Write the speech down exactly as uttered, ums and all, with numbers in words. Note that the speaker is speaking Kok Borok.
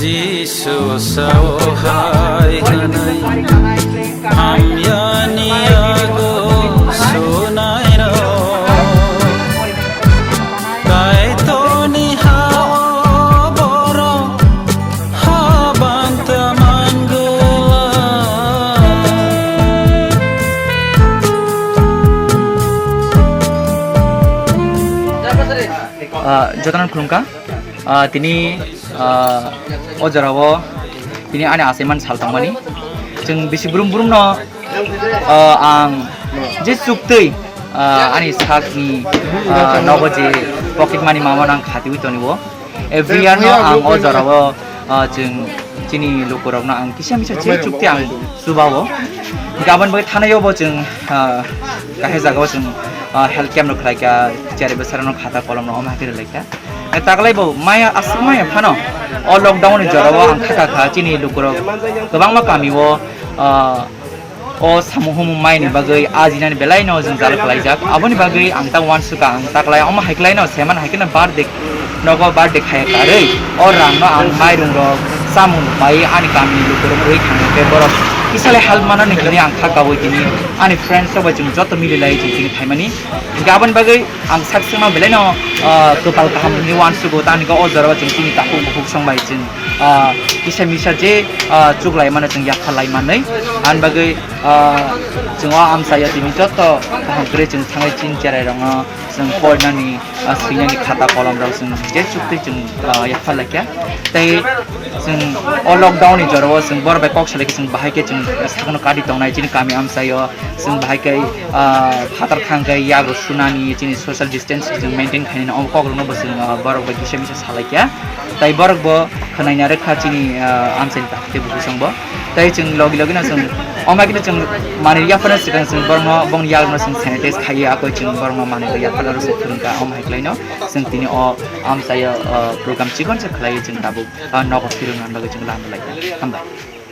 Jisu sao hai hwnwi hamyani yago sunairok. Kaitorni ha-o borok habanta manglak. Ah, jotono khulumkha. Ah, tini, ah, o jorao tini ani achaimani sal tongmani. Chwng bisi brum brumno, ah, ang je chuktwi, ah, ani sakni, ah, nogo je pocket money mamano ang khatiwi tongo. Every year no ang o jorao, ah, chwng chini lukurokno ang kisa misa je chuktwi ang chubao. Gabon bai thanaio bo chwng, ah, kahai jagao chwng, ah, health camp rok khlaikha, teacher bwsarokno khata kolomno omo hai khe rwlaikha. Taklai bo maya aswk maya phano o lockdown ni jorao ang kha kha kha chini lukurok kwbangma kamio, ah, o samung humung maini bagwi ajinani belai no jwngjal khlaijak. Aboni bagwi ang ta uansukha, ang taklai omo hai khlai no seman hai kheno birthday nogo birthday khaya karwi o rang no ang mairung rok chamung rok bai ani kamini lukurok rwi thangwi tei borok kisale help manani hwnwi ang kha kawi tini ani friends rok bai chwng joto mililai chwng tini phaimani. Hinkhe aboni bagwi ang sak sakno belaino, ah, kwpal kaham hwnwi uansugo, tamni hwnkhe o jorao chwng chini takhuk bukhuk song bai chwng, ah, kisa misa je, ah, chuklaimano chwng yapharlai manwi. Ani bagwi, ah, chwng o amchaio tini joto kaham kwrwi chwng thangwi chini cherairokno chwng porinani, ah, swinani khata kolomrok chwng je chuktwi chwng, ah, yapharlaikha. Tei chwng o lockdown ni jorao chwng borok bai kok salaikhe chwng bahai khe chwng sakno kadi tongnai chini kami amchaio. Chwng bahai khe, ah, phatar thang khe yago sunani chini social distance chwng maintain khainani omo kokrokno bo chwng, ah, borok bai kisa misa salaikha. Tai borok bo khwnaina rwkha chini, ah, amchaini takhuk tei bukhuk songbo. Tai chwng logi logi no chwng omo khe chwng manwi yaphano swkang chwng borokno bongni yakno chwng sanitize khaiwi akoi chwng borokno manwi yaphano rw chwng phwrwngkha omo hai khlaino chwng tini o amchaio, ah, program chikon se khlaiwi chwng tabuk, ah, nogo phirwngna bagwi chwng lama laikha. Hambai.